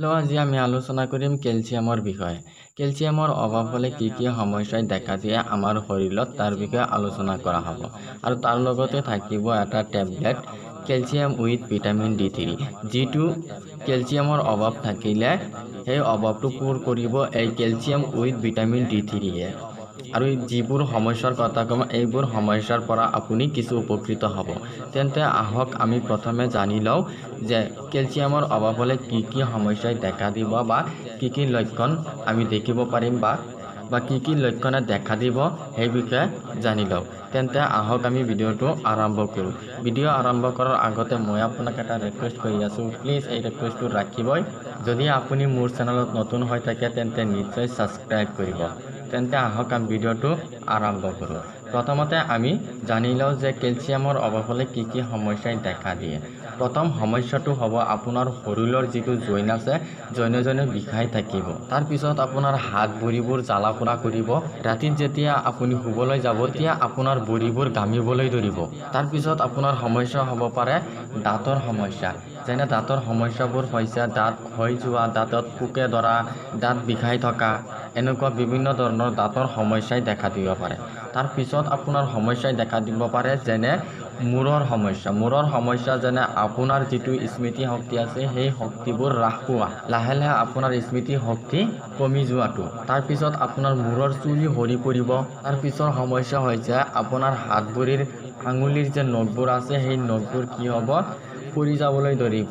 Hello', আজি আমি আলোচনা কৰিম কেলছিয়ামৰ বিষয়ে। কেলছিয়ামৰ অভাৱ হ'লে কি কি সমস্যাই দেখা দিয়ে আমাৰ শৰীৰত, তাৰ বিষয়ে আলোচনা কৰা হ'ব। আৰু তাৰ লগতে থাকিব এটা tablet calcium with vitamin D3, যিটো কেলছিয়ামৰ অভাৱ থাকিলে সেই অভাৱটো পূৰ কৰিব এই কেলছিয়াম উইথ ভিটামিন ডি3য়ে। আৰু যিবোৰ সমস্যাৰ কথা ক'ম, এইবোৰ সমস্যাৰ পৰা আপুনি কিছু উপকৃত হ'ব। তেন্তে আহক আমি প্ৰথমে জানি লওঁ যে কেলছিয়ামৰ অভাৱ হ'লে কি কি সমস্যাই দেখা দিব বা কি কি লক্ষণ আমি দেখিব পাৰিম বা কি কি লক্ষণে দেখা দিব, সেই বিষয়ে জানি লওঁ। তেন্তে আহক আমি ভিডিঅ'টো আৰম্ভ কৰোঁ। ভিডিঅ' আৰম্ভ কৰাৰ আগতে মই আপোনাক এটা ৰিকুৱেষ্ট কৰি আছোঁ, প্লিজ এই ৰিকুৱেষ্টটো ৰাখিবই। যদি আপুনি মোৰ চেনেলত নতুন হৈ থাকে, তেন্তে নিশ্চয় ছাবস্ক্ৰাইব কৰিব। তেন্তে আহক আমি ভিডিঅ'টো আৰম্ভ কৰোঁ। প্ৰথমতে আমি জানি লওঁ যে কেলছিয়ামৰ অভাৱ হ'লে কি কি সমস্যাই দেখা দিয়ে। প্ৰথম সমস্যাটো হ'ব আপোনাৰ শৰীৰৰ যিটো জইন আছে, জইনে জইনে বিষাই থাকিব। তাৰপিছত আপোনাৰ হাত ভৰিবোৰ জ্বালা পোৰা কৰিব। ৰাতিত যেতিয়া আপুনি শুবলৈ যাব, তেতিয়া আপোনাৰ ভৰিবোৰ ঘামিবলৈ ধৰিব। তাৰপিছত আপোনাৰ সমস্যা হ'ব পাৰে দাঁতৰ সমস্যা, যেনে দাঁতৰ সমস্যাবোৰ হৈছে দাঁত ক্ষয় যোৱা, দাঁতত পোকে ধৰা, দাঁত বিষাই থকা, এনেকুৱা বিভিন্ন ধৰণৰ দাঁতৰ সমস্যাই দেখা দিব পাৰে। তাৰপিছত আপোনাৰ সমস্যাই দেখা দিব পাৰে যেনে মূৰৰ সমস্যা। মূৰৰ সমস্যা যেনে আপোনাৰ যিটো স্মৃতি শক্তি আছে, সেই শক্তিবোৰ হ্ৰাস পোৱা, লাহে লাহে আপোনাৰ স্মৃতি শক্তি কমি যোৱাটো। তাৰপিছত আপোনাৰ মূৰৰ চুলি সৰি পৰিব। তাৰপিছৰ সমস্যা হৈছে আপোনাৰ হাত ভৰিৰ আঙুলিৰ যে নখবোৰ আছে, সেই নখবোৰ কি হ'ব, পৰি যাবলৈ ধৰিব,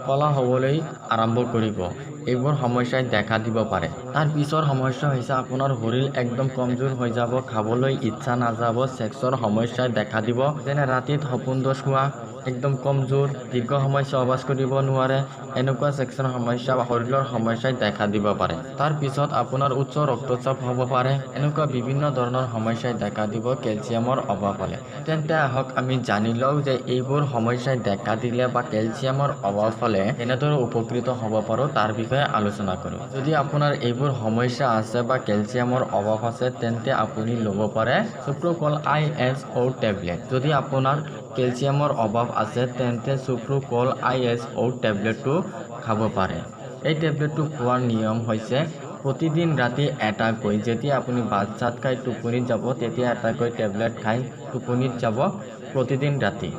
ক'লা হ'বলৈ আৰম্ভ কৰিব। এইবোৰ সমস্যাই দেখা দিব পাৰে। তাৰ পিছৰ সমস্যা হৈছে আপোনাৰ শৰীৰ একদম কমজোৰ হৈ যাব, খাবলৈ ইচ্ছা নাযাব, ছেক্সৰ সমস্যাই দেখা দিব, যেনে ৰাতিত সপোন দোষ হোৱা, একদম কমজোৰ, দীৰ্ঘ সময় সহবাস কৰিব নোৱাৰে, এনেকুৱা ছেক্সৰ সমস্যা বা শৰীৰৰ সমস্যাই দেখা দিব পাৰে। তাৰপিছত আপোনাৰ উচ্চ ৰক্তচাপ হ'ব পাৰে। এনেকুৱা বিভিন্ন ধৰণৰ সমস্যাই দেখা দিব কেলছিয়ামৰ অভাৱ হ'লে। তেন্তে আহক আমি জানি লওঁ যে এইবোৰ সমস্যাই দেখা দিলে বা কেলছিয়ামৰ অভাৱ হ'লে কেনেদৰে উপকৃত হ'ব পাৰোঁ, তাৰ বিষয়ে আলোচনা কৰোঁ। যদি আপোনাৰ এইবোৰ সমস্যা আছে বা কেলছিয়ামৰ অভাৱ আছে, তেন্তে আপুনি ল'ব পাৰে চুপ্ৰকল আইএছঅ' টেবলেট। যদি আপোনাৰ কেলছিয়ামৰ অভাৱ আছে, তেন্তে চুপ্ৰকল আইএছঅ' টেবলেটটো খাব পাৰে। এই টেবলেটটো খোৱাৰ নিয়ম হৈছে প্ৰতিদিন ৰাতি এটাকৈ, যেতিয়া আপুনি ভাত চাত খাই টোপনিত যাব, তেতিয়া এটাকৈ টেবলেট খাই টোপনিত যাব প্ৰতিদিন ৰাতি।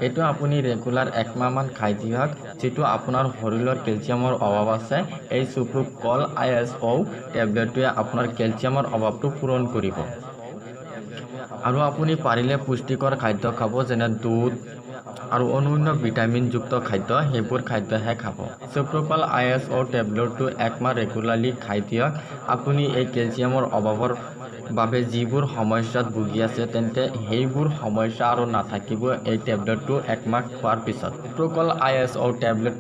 এইটো আপুনি ৰেগুলাৰ একমাহমান খাই দিয়ক। যিটো আপোনাৰ শৰীৰৰ কেলছিয়ামৰ অভাৱ আছে, এই চুপ্ৰকল আইএছঅ' টেবলেটটোৱে আপোনাৰ কেলছিয়ামৰ অভাৱটো পূৰণ কৰিব। আৰু আপুনি পাৰিলে পুষ্টিকৰ খাদ্য খাব, যেনে দুধ আৰু অন্যান্য ভিটামিনযুক্ত খাদ্য, সেইবোৰ খাদ্যহে খাব। চুপ্ৰকল আইএছঅ' টেবলেটটো একমাহ ৰেগুলাৰলি খাই দিয়ক। আপুনি এই কেলছিয়ামৰ অভাৱৰ বাবে যিবোৰ সমস্যাত ভুগি আছে, তেন্তে সেইবোৰ সমস্যা আৰু নাথাকিব এই টেবলেটটো একমাহ খোৱাৰ পিছত। চুপ্ৰকল আইএছঅ' টেবলেট